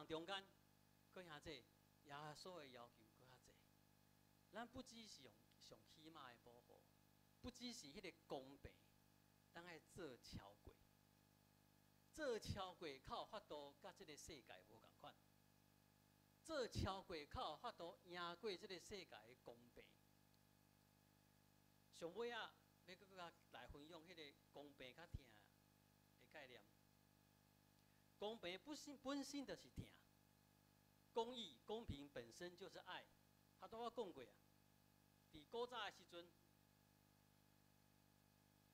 中間，閣遐濟耶穌的要求閣較濟。咱不只是用上起碼的保護，不只是彼個公平，咱愛做超過，做超過較有法度佮這个世界無仝款，做超過較有法度贏過這个世界的公平。上尾仔，欲閣閣來分享彼个公平佮疼的概念。公平不是本身就是疼，公義、公平本身就是愛。他都我講過啊，佇古早的時陣，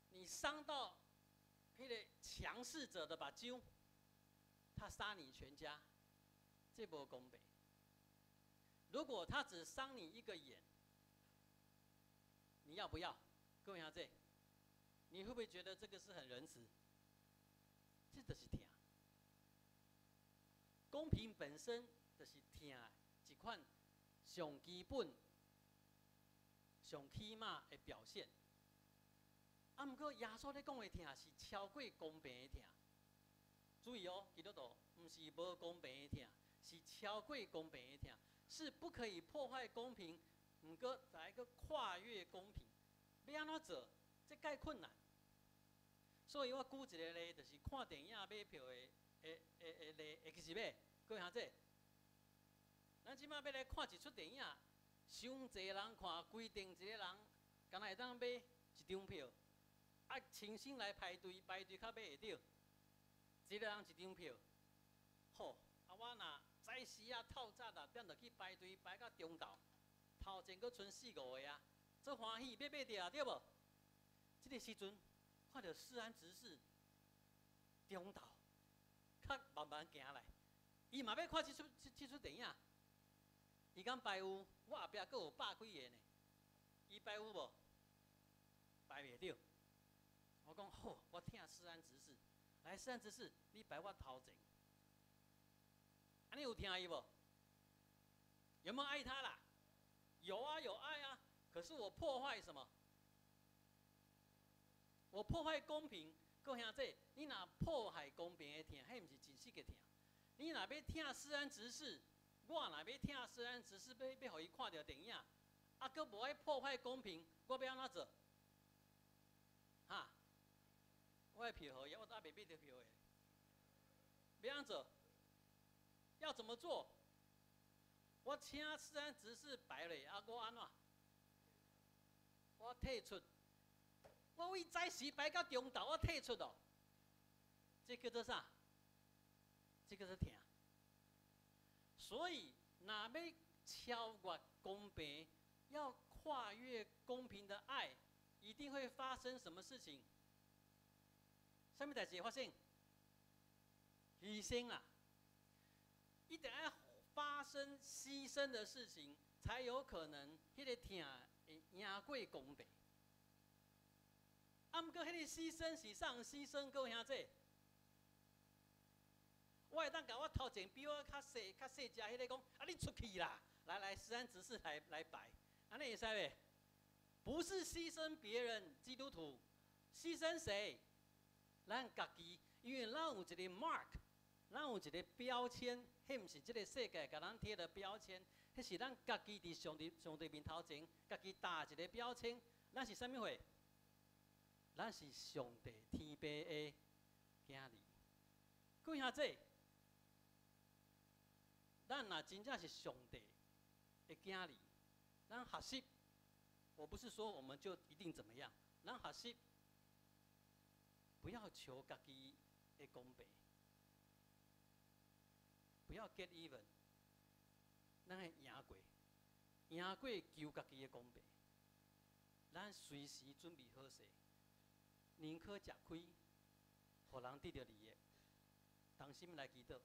你傷到彼个強勢者的目睭，他殺你全家，這無公平。如果他只傷你一個眼，你要不要？各位兄弟，你會不會覺得這個是很仁慈？這就是疼。公平本身就是疼的一款上基本、上起碼的表現。啊，毋過耶穌咧講的疼是超過公平的疼。注意哦，基督徒毋是無公平的疼，是超過公平的疼，是不可以破壞公平，毋過來個跨越公平。欲按怎做？這蓋困難。所以我舉一個例，就是看電影買票的例，會記是欲？各位兄弟，咱這擺欲來看一齣電影，傷濟人看，規定一個人，敢若會當買一張票，啊，重新來排隊，排隊較買會著，一個人一張票。好，啊，我若早時啊透早6點就去排隊，排到中晝，頭前閣賰四五個啊，足歡喜欲買著啊，對無？這个時陣看著世安執事中晝較慢慢行來，伊嘛欲看這齣電影，伊敢排有？我後壁閣有百幾个呢，伊排有無？排袂著。我講好，我疼世安執事，來世安執事，你排我頭前。啊，你有疼伊無？有沒有愛他啦？有啊，有愛啊。可是我破壞什麼？我破壞公平。各位兄弟，你若破壞公平的疼，彼毋是真實的疼。你若欲疼世安執事，我若欲疼世安執事，欲予伊看著電影，啊，閣無愛破壞公平，我欲按怎做？哈？我的票予伊，我都猶未買著票的。欲按怎做？要怎麼做？我請世安執事排咧，啊，我按怎？我退出。我為早時排到中晝，我退出哦。這叫做啥？這叫做疼。所以，若欲超越公平，要跨越公平的愛，一定會發生什麼事情？啥物代誌會發生？犧牲啊！一定愛發生犧牲的事情，才有可能彼个疼會贏過公平。啊，毋過彼个犧牲是啥犧牲？各位兄弟，我會當共我頭前比我較細、較細隻彼个講，啊，你出去啦！來來，世安執事來來擺，按呢會使袂？不是犧牲別人，基督徒犧牲誰？咱家己，因為咱有一个 mark，咱有一个標籤，彼毋是這个世界共咱貼的標籤，彼是咱家己佇上帝面頭前，家己打一个標籤。咱是啥物貨？咱是上帝天父的囝兒。各位兄弟，咱若真正是上帝的囝兒，咱學習，我不是說我們就一定怎麼樣，咱學習不要求家己的公平，不要 get even，咱愛贏過，贏過求家己的公平，咱隨時準備好勢，寧可食虧，予人得著利益，同心來祈禱。